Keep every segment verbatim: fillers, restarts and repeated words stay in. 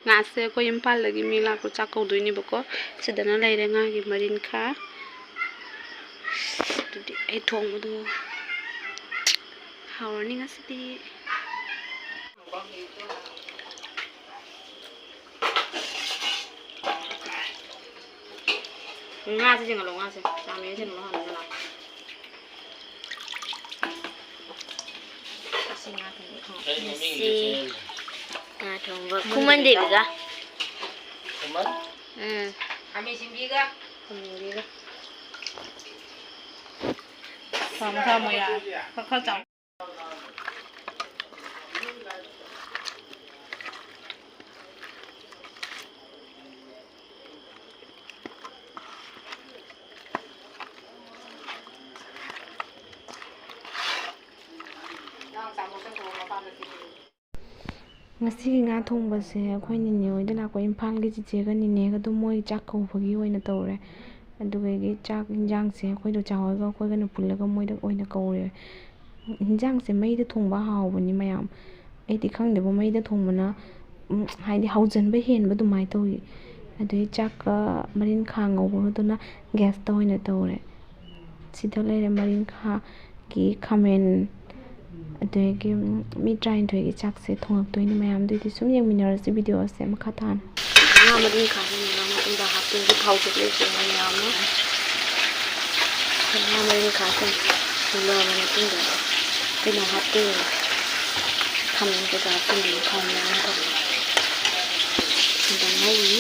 ꯉꯥꯁꯦ ꯑꯩꯈꯣꯏ ꯏꯝꯐꯥꯜꯗꯒꯤ ꯃꯤ ꯂꯥꯛꯄ ꯆꯥꯛ ꯀꯧꯗꯣꯏꯅꯦꯕꯀꯣ꯫ ꯁꯤꯗꯅ ꯂꯩꯔꯦ ꯉꯥꯒꯤ ꯃꯔꯤꯟꯈꯥ꯫ ꯑꯗꯨꯗꯤ ꯑꯩ ꯊꯣꯡꯕꯗꯣ ꯍꯥꯎꯔꯅꯤ ꯉꯁꯤꯗꯤ꯫ ꯉꯥꯁꯦ ꯆꯤꯡꯍꯜꯂꯣ, ꯉꯥꯁꯦ꯫ ꯆꯥꯝꯃꯤꯅ ꯆꯤꯡꯍꯜꯂꯣ ꯍꯥꯟꯅ ꯉꯥ꯫ ꯉꯁꯤ ꯉꯥ ꯊꯣꯡꯕ꯫ ꯉꯁꯤ ꯉꯥ ꯊꯣꯡꯕ ꯈꯨꯃꯟ ꯗꯦꯕꯤꯒ꯫ ꯈꯨꯃꯟ? ꯎꯝ꯫ ꯈꯥꯃꯦꯟ ꯁꯤꯟꯕꯤꯒ꯫ ꯈꯥꯃꯦꯟ ꯁꯤꯟꯕꯤꯒ꯫ ꯊꯝꯃꯣ, ꯊꯝꯃꯣ, ꯌꯥꯔꯦ꯫ ꯈꯔ, ꯈꯔ ꯆꯥꯎ꯫ ꯉꯁꯤꯒꯤ ꯉꯥ ꯊꯣꯡꯕꯁꯦ ꯑꯩꯈꯣꯏ ꯅꯤꯅꯦ ꯍꯣꯏꯗ ꯂꯥꯛꯄ ꯏꯝꯐꯥꯜꯒꯤ ꯆꯤꯆꯦꯒ ꯅꯤꯅꯦꯒꯗꯣ ꯃꯣꯏ ꯆꯥꯛ ꯀꯧꯕꯒꯤ ꯑꯣꯏꯅ ꯇꯧꯔꯦ꯫ ꯑꯗꯨꯗꯒꯤ ꯆꯥꯛ ꯏꯟꯖꯥꯡꯁꯦ ꯑꯩꯈꯣꯏ ꯗꯣꯆꯥ ꯍꯣꯏꯒ ꯑꯩꯈꯣꯏꯒꯅ ꯄꯨꯜꯂꯒ ꯃꯣꯏꯗ ꯑꯣꯏꯅ ꯀꯧꯔꯦ꯫ ꯏꯟꯖꯥꯡꯁꯦ ꯃꯩꯗ ꯊꯣꯡꯕ ꯍꯥꯎꯕꯅꯤ ꯃꯌꯥꯝ꯫ ꯑꯩꯗꯤ ꯈꯪꯗꯦꯕꯣ, ꯃꯩꯗ ꯊꯣꯡꯕꯅ, ꯎꯝ, ꯍꯥꯏꯗꯤ ꯍꯥꯎꯖꯟꯕ ꯍꯦꯟꯕ ꯑꯗꯨꯃꯥꯏꯅ ꯇꯧꯏ꯫ ꯑꯗꯨꯒꯤ ꯆꯥꯛꯀ ꯃꯔꯤꯟꯈꯥ ꯉꯧꯕꯒꯗꯨꯅ ꯒ꯭ꯌꯥꯁꯇ ꯑꯣꯏꯅ ꯇꯧꯔꯦ꯫ ꯁꯤꯗ ꯂꯩꯔꯦ ꯃꯔꯤꯟꯈꯥꯒꯤ ꯈꯥꯃꯦꯟ, ꯑꯗꯒꯤ, ꯎꯝ, ꯃꯤ ꯇꯔꯥꯅꯤꯊꯣꯏꯒꯤ ꯆꯥꯛꯁꯦ ꯊꯣꯡꯉꯛꯇꯣꯏꯅꯤ ꯃꯌꯥꯝ꯫ ꯑꯗꯨꯏꯗꯤ ꯁꯨꯝ ꯌꯦꯡꯃꯤꯟꯅꯔꯁꯤ ꯚꯤꯗꯤꯑꯣꯁꯦ ꯃꯈꯥ ꯇꯥꯅ꯫ ꯉꯥ ꯃꯔꯤꯟꯈꯥꯁꯦ ꯃꯨꯜꯂ ꯃꯇꯨꯡꯗ ꯍꯥꯞꯇꯣꯏꯅꯤ ꯊꯥꯎ ꯆꯨꯞꯂꯦ ꯃꯌꯥꯝ ꯑꯃ꯫ ꯉꯥ ꯃꯔꯤꯟꯈꯥꯁꯦ ꯃꯨꯜꯂꯕ ꯃꯇꯨꯡꯗ ꯑꯩꯈꯣꯏꯅ ꯍꯥꯞꯇꯣꯏꯅꯤ꯫ ꯈꯥꯃꯦꯟ ꯀꯩꯀꯥ ꯍꯥꯞꯆꯤꯟꯗꯣꯏꯅꯤ ꯊꯥꯎ ꯃꯌꯥꯝ ꯑꯃ꯫ ꯑꯗ ꯉꯧꯔꯤ꯫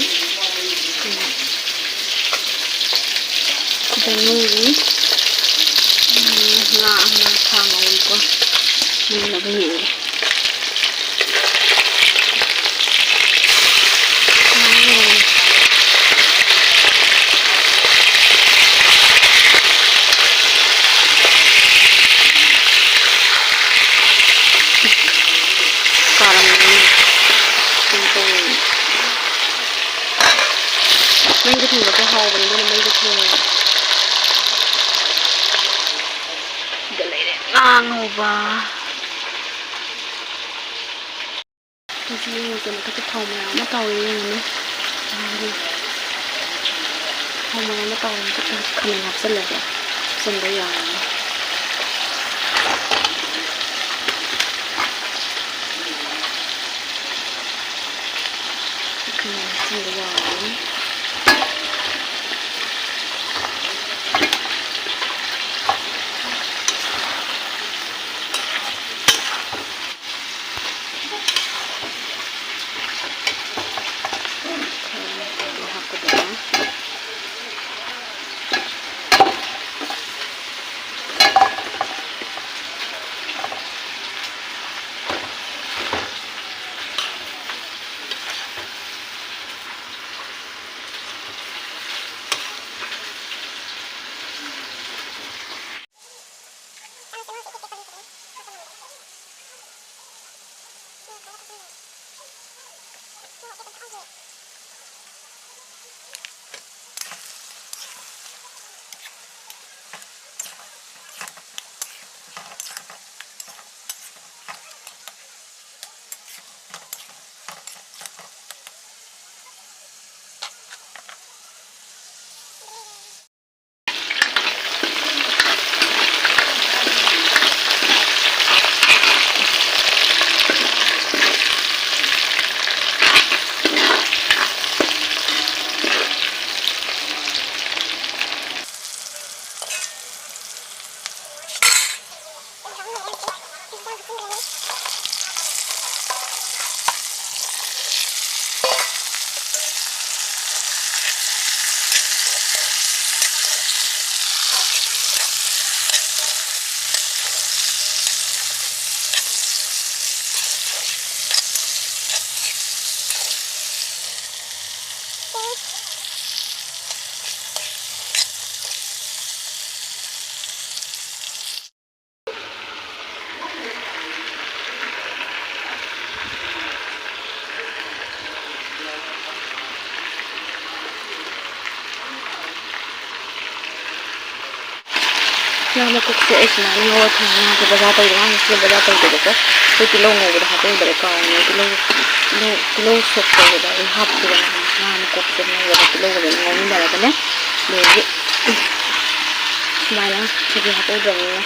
ꯁꯤꯗ ꯉꯧꯔꯤ꯫ ꯎꯝ, ꯉꯥ ꯑꯃ ꯊꯥꯎ ꯉꯧꯔꯤꯀꯣ꯫ ꯃꯨꯟꯅꯕ ꯌꯦꯡꯒꯦ꯫ ꯀꯥꯔꯝꯒꯅꯤ꯫ ꯃꯩꯗ ꯊꯣꯡꯕꯁꯦ ꯍꯥꯎꯕꯅꯤ, ꯑꯗꯨꯅ ꯃꯩꯗ ꯊꯣꯡꯉꯦ꯫ ꯁꯤꯗ ꯂꯩꯔꯦ ꯉꯥ ꯉꯧꯕ꯫ ꯁꯤ ꯌꯦꯡꯉꯁꯦ, ꯃꯊꯛꯇ ꯊꯥꯎ ꯃꯌꯥꯝ ꯑꯃ ꯇꯧꯔꯦ, ꯌꯦꯡꯉꯨꯅꯦ꯫ ꯊꯥꯎ ꯃꯌꯥꯝ ꯑꯃ ꯇꯧꯔꯦ꯫ ꯃꯊꯛꯇ ꯍꯧꯖꯤꯛ ꯈꯥꯃꯦꯟ ꯍꯥꯞꯆꯤꯜꯂꯒꯦ꯫ ꯍꯥꯞꯆꯤꯟꯕ ꯌꯥꯔꯅꯤ꯫ ꯈꯥꯃꯦꯟ ꯍꯥꯞꯆꯤꯟꯕ ꯌꯥꯔꯅꯤ꯫ ꯉꯥ ꯃꯀꯨꯞꯁꯦ ꯑꯩ ꯁꯨꯃꯥꯏꯅ ꯉꯧꯔ ꯊꯝꯃꯦ꯫ ꯉꯥꯁꯦ ꯕꯖꯥꯔ ꯇꯧꯗꯦ, ꯉꯥꯁꯦ ꯕꯖꯥꯔ ꯇꯧꯗꯦꯕꯀꯣ꯫ ꯑꯩꯈꯣꯏ ꯇꯤꯜꯍꯧ ꯉꯧꯕꯗ ꯍꯥꯞꯄꯝꯕꯗ ꯀꯥꯎꯔꯦ꯫ ꯇꯤꯜꯍꯧ, ꯇꯤꯜꯍꯧ, ꯇꯤꯜꯍꯧ ꯁꯣꯛ ꯇꯧꯕꯗ ꯑꯩ ꯍꯥꯞꯈꯤꯕꯅꯦ꯫ ꯉꯥ ꯃꯀꯨꯞꯁꯦ ꯉꯧꯕꯗ ꯇꯤꯜꯍꯧꯒ ꯂꯣꯏꯅ ꯉꯧꯃꯤꯟꯅꯔꯒꯅꯦ꯫ ꯑꯗꯒꯤ ꯁꯨꯃꯥꯏꯅ ꯁꯤꯗꯤ ꯍꯥꯞꯄꯧꯗ꯭ꯔꯕꯅꯤꯅ꯫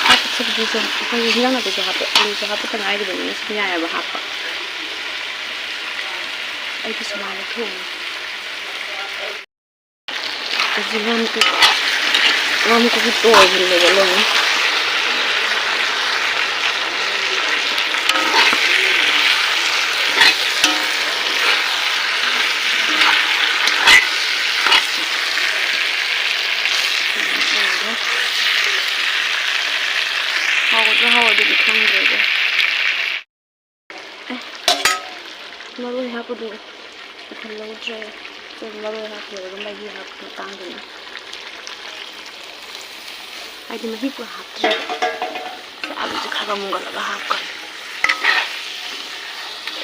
ꯍꯥꯞꯄ ꯁꯤꯗꯤ ꯁꯨꯝ ꯑꯩꯈꯣꯏꯒꯤ ꯍꯤꯟꯖꯥꯡ ꯅꯥꯄꯤꯁꯦ ꯍꯥꯞꯄꯦ꯫ ꯑꯂꯨꯁꯦ ꯍꯥꯞꯄꯇ ꯉꯥꯏꯔꯤꯕꯅꯤꯅ ꯁꯨꯝ ꯌꯥꯏꯑꯕ ꯍꯥꯞꯄ꯫ ꯑꯩꯗꯤ ꯁꯨꯃꯥꯏꯅ ꯊꯣꯡꯉꯦ꯫ ꯑꯁꯤ ꯉꯥ ꯃꯀꯨꯞ-, ꯉꯥ ꯃꯀꯨꯞꯁꯦ ꯇꯣꯏꯍꯜꯂꯦꯕ ꯂꯣꯏꯅ꯫ ꯍꯥꯎꯒꯗ꯭ꯔꯥ ꯍꯥꯎꯔꯣꯏꯗ꯭ꯔꯗꯤ ꯈꯪꯗ꯭ꯔꯦꯗ꯫ ꯑꯦ, ꯃꯔꯣꯏ ꯍꯥꯞꯄꯗꯨ ꯏꯊꯜꯍꯧꯗ꯭ꯔꯦ꯫ ꯑꯗꯨ ꯃꯔꯣꯏ ꯍꯥꯞꯈꯤꯕꯗ ꯃꯍꯤ ꯍꯥꯞꯄ ꯃꯇꯥꯡꯗꯨꯅꯤ꯫ ꯑꯩꯗꯤ ꯃꯍꯤ ꯄꯨꯔꯥ ꯍꯥꯞꯇ꯭ꯔꯦ꯫ ꯆꯥꯕꯁꯦ ꯈꯔ ꯃꯨꯟꯒꯠꯂꯒ ꯍꯥꯞꯀꯅꯤ꯫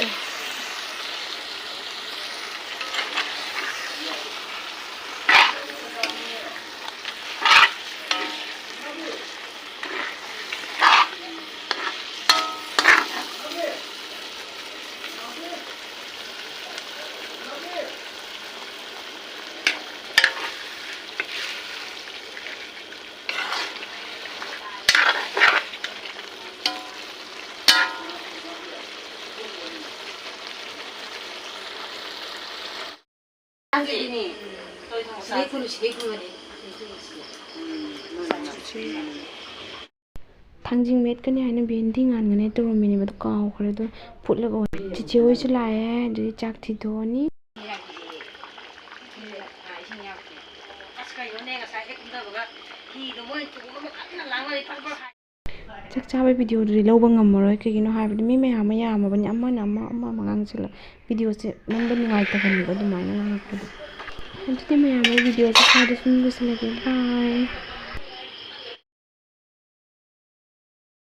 ꯑꯦ꯫ ꯊꯥꯡꯖꯤꯡ ꯃꯦꯠꯀꯅꯤ ꯍꯥꯏꯅ ꯚꯦꯟꯗꯤ ꯉꯥꯟꯒꯅꯤ ꯇꯧꯔꯝꯃꯤꯅꯦꯕ, ꯑꯗꯨ ꯀꯥꯎꯈ꯭ꯔꯦ꯫ ꯑꯗꯨ ꯐꯨꯠꯂꯒ ꯑꯣꯏꯅ ꯆꯤꯆꯦ ꯍꯣꯏꯁꯨ ꯂꯥꯛꯑꯦ, ꯑꯗꯨꯗꯤ ꯆꯥꯛ ꯊꯤꯗꯣꯛꯑꯅꯤ꯫ ꯆꯥꯛ ꯆꯥꯕꯒꯤ ꯚꯤꯗꯤꯑꯣꯗꯨꯗꯤ ꯂꯧꯕ ꯉꯝꯃꯔꯣꯏ, ꯀꯩꯒꯤꯅꯣ ꯍꯥꯏꯕꯗꯤ ꯃꯤ ꯃꯌꯥꯝ ꯑꯃ ꯌꯥꯝꯃꯕꯅꯤ, ꯑꯃꯅ ꯑꯃ, ꯑꯃ ꯑꯃ ꯉꯥꯡꯁꯤꯜꯂ, ꯚꯤꯗꯤꯑꯣꯁꯦ ꯅꯝꯕ ꯅꯨꯡꯉꯥꯏꯇꯕꯅꯦꯕ ꯑꯗꯨꯃꯥꯏꯅ ꯉꯥꯡꯉꯛꯄꯗꯣ꯫ ꯑꯗꯨꯗꯤ ꯃꯌꯥꯝ, ꯑꯩ ꯚꯤꯗꯤꯑꯣꯁꯦ ꯁ꯭ꯋꯥꯏꯗ ꯁꯨꯝ ꯂꯣꯏꯁꯤꯜꯂꯒꯦ꯫ ꯕꯥꯏ꯫